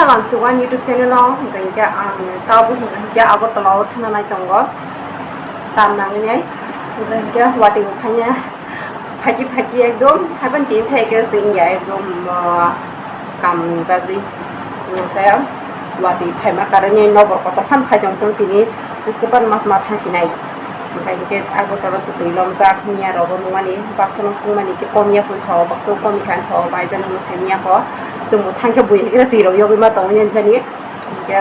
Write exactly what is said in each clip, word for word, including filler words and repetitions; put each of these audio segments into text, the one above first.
Salam sugan YouTube channel o, hwnkhe ang tabuk hwnkhe Agartala o thana nai tongo, tam nangwi nai, hwnkhe watwi bo phaiya, phaji phaji ekdom haiban tini thai khe chwng ya ekdom, ah, kam ni bagwi, hwnkhe watwi phaima karani nokbar kotor phan phai tong thung tini. Jeske pan mas ma thang sinai. Hingke hingke Agartala o twi lomjak miya rogo nungmani baksa no sungmani khe kom ya phun sao baksa o kom khan sao bai jani mo sai miya kho. Chwng bo thang khe bui hingke twi rok yogwi ma tongo nini jani. Hingke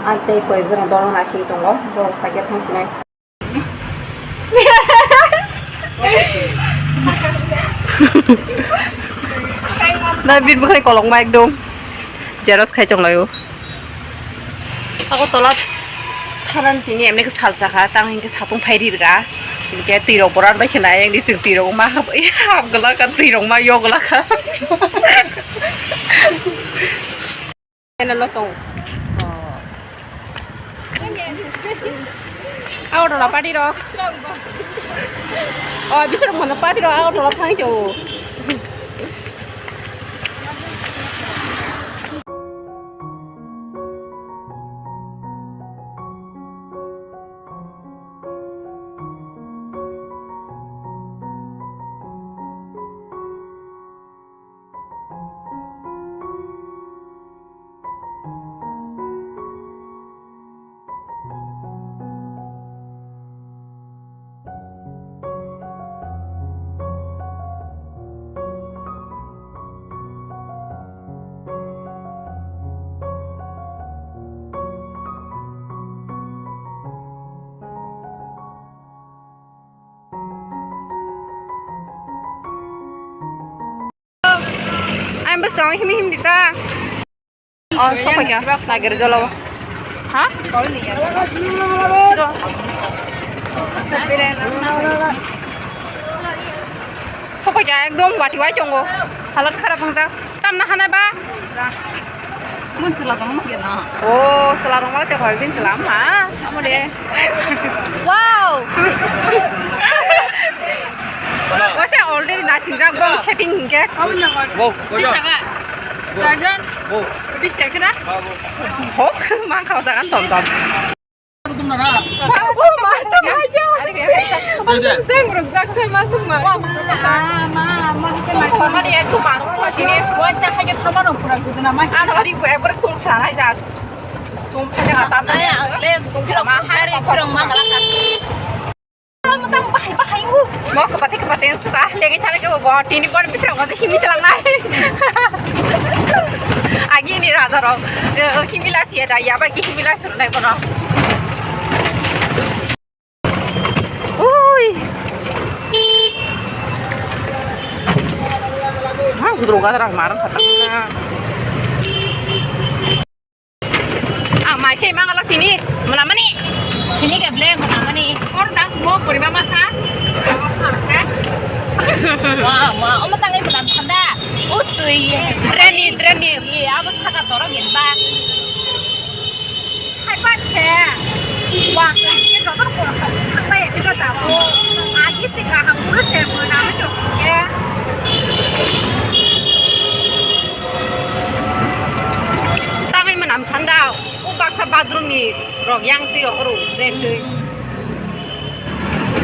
ang tei koi jora dol no naising tongo. Borok phai khe thang sinai. Na bir bukhai kolok ma ekdom. Jeros khai tong laio. Agartala thanan tini emne khe sal sakha, tang hinkhe satung phai ri rwkha. Hinkhe twi rok boran bai khna, yang di chwng twi rok ma hap, hap gwlak kha, twi rok ma yok gwlak kha. Channel no song. Agartala party rok. Oh, bisor mono party rok Agartala thang jo. Ang bwskango himwi himdi ta. Oh, sokphaikha, nagir jolo. Ha? Sokphaikha, ekdom wati wai tongo. Halat kharap wngjak. Tamna hanai ba? Mun chwla tongma khe na. Oh, chwla rok mala chakha bin chwla ma. Amo de. Wow. Wase already nasingjak bong setting hingke. Bo, bo, bo. Bis taka. Bo. Charjan. Bo. Bis taka na? Ba, bo. Hok, ma khao jagan tom tom. Mo kwpati kwpati wng suka, legwi thani khe bo tini bor bising mo himwi tlangnai. Agi ni raja rok, eh, himwi la siya da, ya ba ki himwi la suru nai bono. Ui. Ha, gudro gadra marang khatang na. Ang mai se mangalak tini, mwnamani. Tini ke ble mwnamani. Or dang mo poriba masa. Ma, ma, omo tangai mwnam thanda. Utui. Dreni, dreni. Ye, abo saka torok yen ba. Hai pan se. Wa, ke jotor ko sa thangbai ke jota. Agi se kaham guru se mwnam to ke. Tangwi mwnam sandao, o baksa bathroom ni rok yang twi rok oro, ren twi.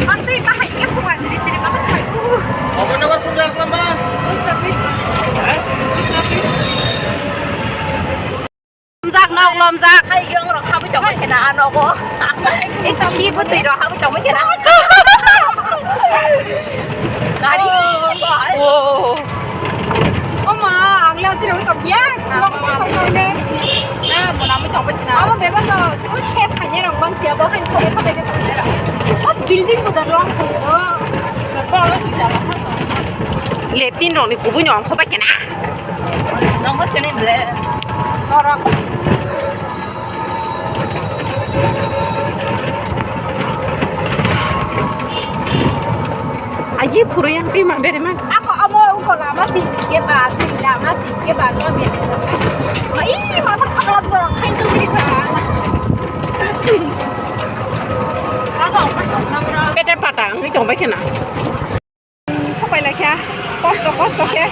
Ang twi bahai khe phunga siri siri bahai phai ku. Obo nabar phunga lama. Post office. Hai? Post office. Lomjak nok lomjak. Hai yong rok habwi tongwi khena a nogo. Ekta khi bwtwi rok habwi tongwi khena. Gari. Oh. Oma, ang le tiro tong ya. Nok tong tong ne. Na, mona mo tong khena. Amo beba to, tu se phanya rok bang sia bo han khoi khoi. Oh, building ko da rong khoi. Leptin rok ni kubui no ongkho bai khena. Nongkho chini ble. Norok. Aji phuru yang pi ma bere man. Ako amo ungko lama si ke ba, si lama si ke ba no bere. Ma i ma sa khamla borok khain tu bere ba. Ako ang khamla borok. Pete patang ni tong bai khena. Sopai lai kha, kosto, kosto khe.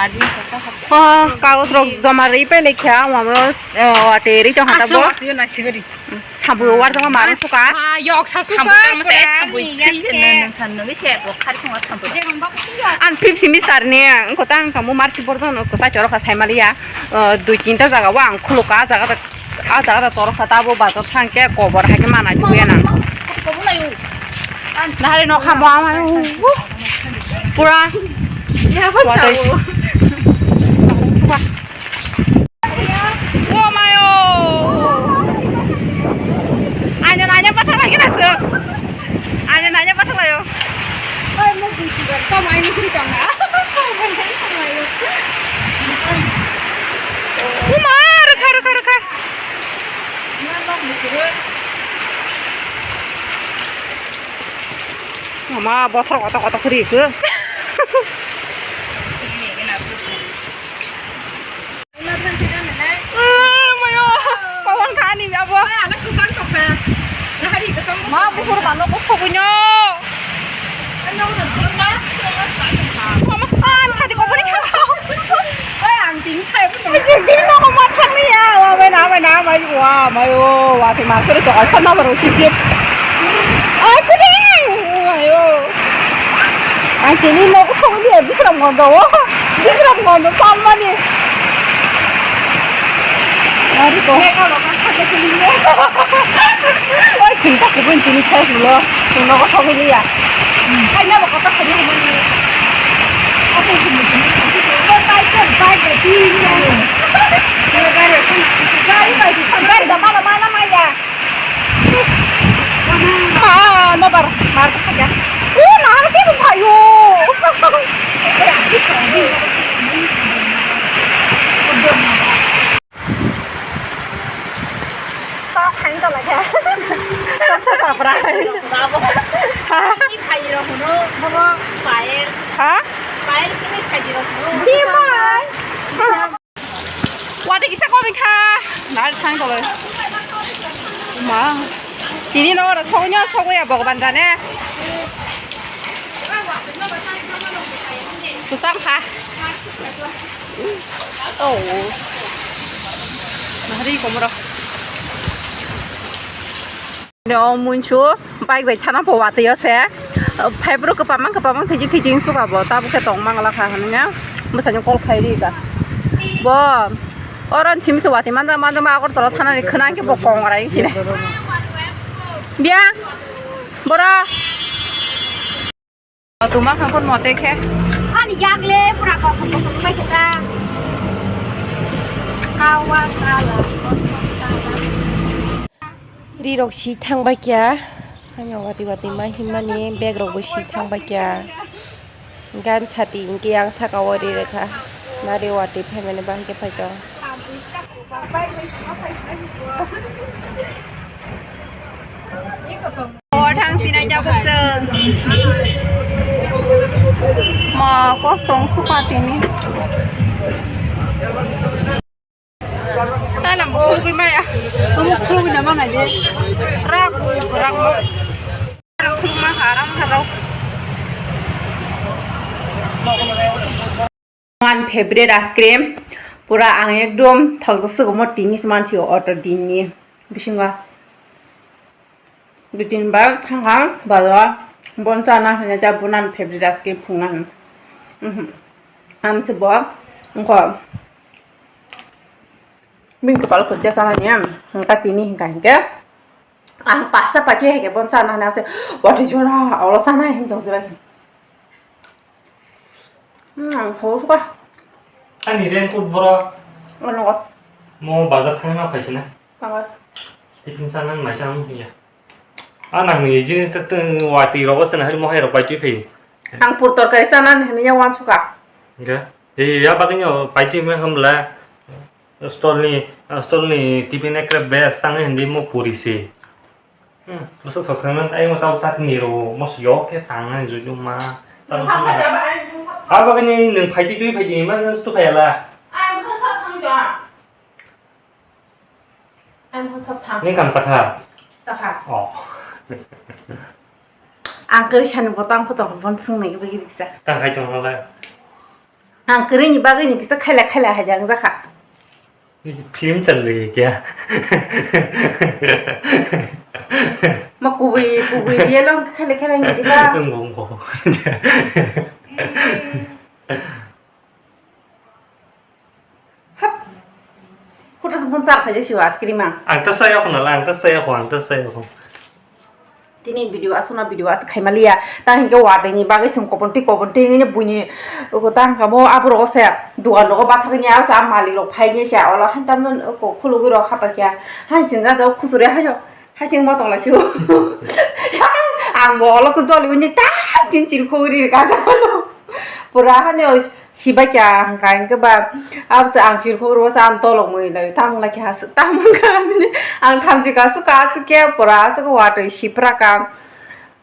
Oh, kagos rok joma rwi pai lai kha, omo, eh, wate rwi tong kha tabuk. Aswk, yo nai sigari. Thambu warjak ma maro suka. Ah, yok sa suka. Thambu tang ma se, thambu. Ani fifth semester ni ang kota ang thambu marsi borjak no kwchai choro kha sai maliya. Eh, dui tinta jaga o ang khuluk kha, ah jaga da, ah jaga da choro kha tabuk bazar thang khe kobor hai khe mana juya nang. Nahari no khamo ama pura. Oh mayo. Anya nanya pathar lagi na se. Anya nanya pathar layo. Oi mo buji ba to mai ni kuri tong na. Uma rukha rukha rukha. Mama bothor koto koto kuri ke. Mayo, kawang thani abo. Ma bukur bano ko sobuino. Mama, ah, sadi ko bani kha. Oi, ang tini khai. Jibin no ko ma thangni ya. Wa bai na bai na bai wa mayo wa te ma sori to ai khana baro si jip. Ai kuding. Mayo. Ang tini no ko thangni ya bisram gondo. Bisram gondo palmani. Ari ko. Oi, kinta kubun tini khai sulo. Tino ko thangni ya. Hai na ko ta khani mo ni. Ako sini sini. Ko tai ko bai ko ti ni. Gari bai, gari da mala mala maya. Ah, no bar, mar ka ya. Uh, mar ke bhai yo. Kok thang tong lai kha. Kok sa papra. Babo. Ha? Ini khai rok hono, bono pael. Ha? Pael ini khai rok hono. Di mai. Wati kisa komi kha. Nal thang tong lai. Ma. Tini no ora sognya sogya Bhagwan jane. Kusang kha. Oh. Nahari komoro. O munchu bike bai thana po watwi o se. Phai bro kwpamang kwpamang thiji thiji suka bo tabuk khe tong mangla kha hwnwi bwsani call khai ri ka. Bo oron simi se watwi manja manja ma Agartala thana ni khwna khe bo kong rai sini. Bia. Bora. Tuma khangkon mote khe. Ani yak le pura kosong kosong bai khe ta. Kawa kala kosong kala. Ri rok si thang bai kya. Hanya wati wati ma himani bag rok bo si thang bai kya. Gan chati hingke yang saka o ri rwkha. Nari wati phaimani bahai khe phai tong. O thang sinai jabuk chwng. Ma kostong suka tini. Talam bo khulugwi maya. Tumu khulugwi na mangna je. Rak rak. Khulugma haram kha dao. Ang favorite ice cream. Pura ang ekdom thokjak sukumo tini se mansi order dinni bisingo. Dui tin bar thangkha bazar bon chana hwnwi ta bunan favorite ice cream phungna hwn. Mhm. Amse bo wngkha. Bini kwpal kwtya chana niya hwnka tini hwnka hinkhe. Ang pasta paikhe hai khe bon chana hwnwi ase watwi jora olo chana hinwi tongtwlai. Hmm, ang horo suka. Ani raincoat boro. Ano. Mo bazar thangma phaisina. Thango. Tiffin chana mai chana hiya. A nang ni jinis ta watwi rogo chana hari mo hai rok bai twi phai. Ang pur torkari chana hwnwi ya wan suka. Ga. He ya bagwi no pai twi me hamla. Stolni, stolni tiffin ekre best tang hindi mo puri se. Hmm, bwswk thok sanai, ai mo tau chutney ro, mos yok khe tang nai juju ma. Nang kha phai jaba, ai bwswk. Abo khe ni nwng phai twi twi phai di, ma nwng stu phai la. Ai bwswk thang ja. Ai bwswk thang. Ni kam sakha. Sakha. Oh. Ang kwrwi sani botang photo bon swngnai bagwi riksa. Tang khai tong la. Ang kwrwini bagwi ni kisa khaila khaila hai jang jakha. Film chal rahi hai kya? Ma kubui, kubui ye long khaila khaila ni diba? Wngkho, wngkho. Hap. Huta se bun char phai jai sio ice cream ang. Ang ta saya khuna la, ang ta saya khuna, ang ta saya khuna. Tini video aswkno video aswk khaima liya. Ta hinkhe watwi ni bagwi chwng kobon twi kobon twi wngwi buini uko ta wngkha mo aborok se dugan rogo bathakni asa malik rok phaini se olo han tamno uko khulugwi rok hapakya. Han chwng gajao khusuri haino hasing ma tongla sio. Ang bo olo ko joli wngwi ta tin chiri khogri gajao. Pura haino Sibai kya hwnkha hinkhe ba, abose ang chirkhok rwo sa ang tolok mui lai tamo lai khe hasuk tamo hwnkha bini ang thamchi kasu kasu khe pura aswk watwi sipra ka.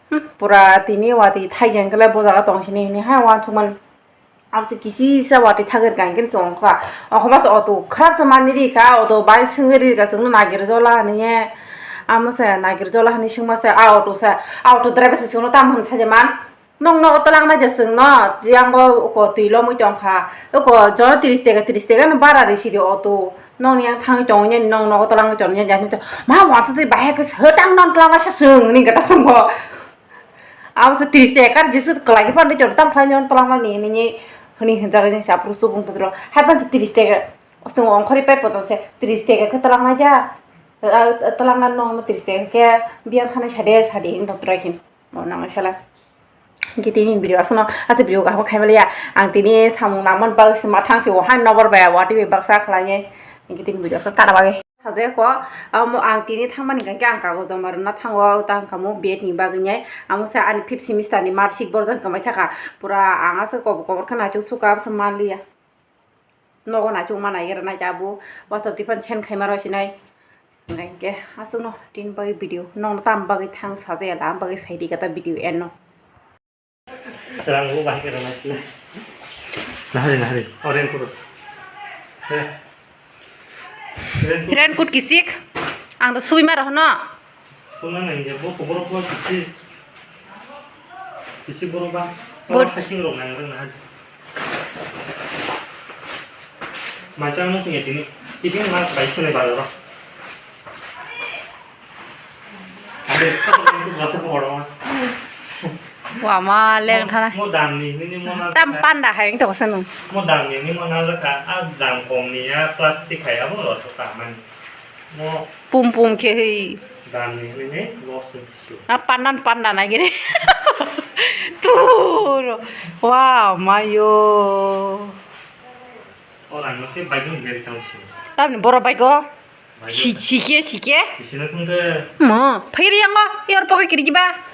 Hmm, pura tini watwi thai khe hinkhe lai bo jaga tong sini hini hai uansukmani. Abose kisisa watwi thagwi rwkha hinkhe chwng kha. Okhobase auto khrapsa manwi rikha, auto bai swngwi rikha chwngno nagirjola hwnwi ye. Amose nagirjola hwnwi swngmase a auto se, a auto driver se chwngno tamo hwn sajaman. Nokno o twlangna je chwngno, jiyang o uko twi lomwi tongkha. Uko jora tris teka, tris teka no bara ri sidi auto. Nokni yang thangwi tongwi nani nokno o twlangwi tongwi nani jani to. Ma wansa twi bahai khe swtang non twlangma se chwng ni gata chwngbo. Abo se tris teka jisuk kwlai khe phan ri chon tam khlai non twlangma ni ni hwnwi hwnjak ni sa phuru subung totro. Hai phan se tris teka. Chwng ongkhorwi pai poto se tris teka khe twlangna ja. Twlangna nokno tris teka khe biyang thanai sade sadi wng totro khin. Mo nang sala. Hingke tini video aswkno, aswk video kaham khaimaliya. Ang tini samung nangmani bagwi se mathang se o hai nokbar bai watwi bai baksa khlainai. Hingke tini video aswk tara bagwi. Sajak ko, amo ang tini thangmani hingke ang kagoz joma rwna thango, ta wngkha mo B Ed ni bagwi nai. Amo se ani fifth semester ni marksheet borjak kwmai thaka. Pura ang aswk kobor kobor khe naituk suka, abose manliya. Nogo naichukma naigra nai abo WhatsApp twi phano send khaima rw sinai. Hingkhe aswkno tini bagwi video nokno tam bagwi thang sajaya da, am bagwi saidi kata video enno. Rang bo bahai khe rwnai sinai. Nahari, nahari. O raincoat. He. Raincoat. Raincoat kisik. Ang to suima rw hwno. Suna nang je, bo borok bo kisi, kisi borok ba, Bor- borok hasing rok nang rang nahar. Maisa mo sing ya tini, tini mas bai sene ba ro. Ade, masa ko ro. Wa ma leng thana. Mo dam ni, ni mo na. Tam panda hai to sanu. Mo dam ni, ni mo na ka, a dam kong ni ya, plastic hai abo lo sa man. Pum pum khe hwi. Dan ni hwnwi ne loss ni bisingo. A pandan panda nai gini. Tur. Wow, mayo. O rang no khe bike no gari tang si. Tamni boro bike o. Bike o. Si, si khe, si khe. Bisino thung khe. Mo, phai ri yango. Yor poke kiri ba.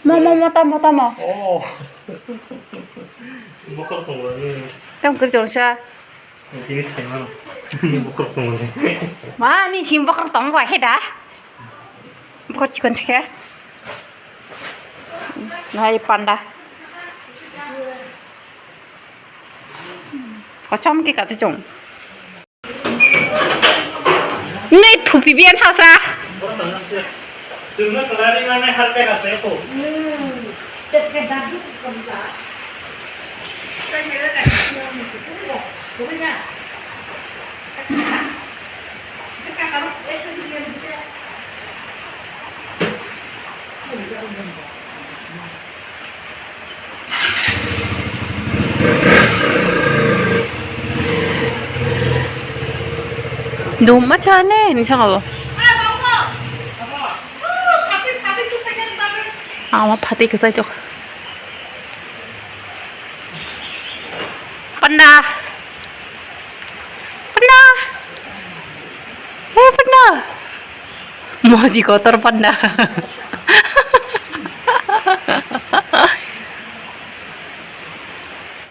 Mo, mo, mo, tamo, tamo. Oh. Bokol tongo ni. Tam kiri chong sa. Tini saimano. Bukrok tongmani. Ma, ni sim bukrok tong bai khe da. Bukrok chikon chikhe. Nai panda. Kochom ke kachi chong. Nei thupi bian hasa. Chwngno kwlari mane halka ka se ko. Dum ma cha ne ni thang abo. Ama phatwi kwchai tok. Panda. Panda. O panda. Moji kotor panda.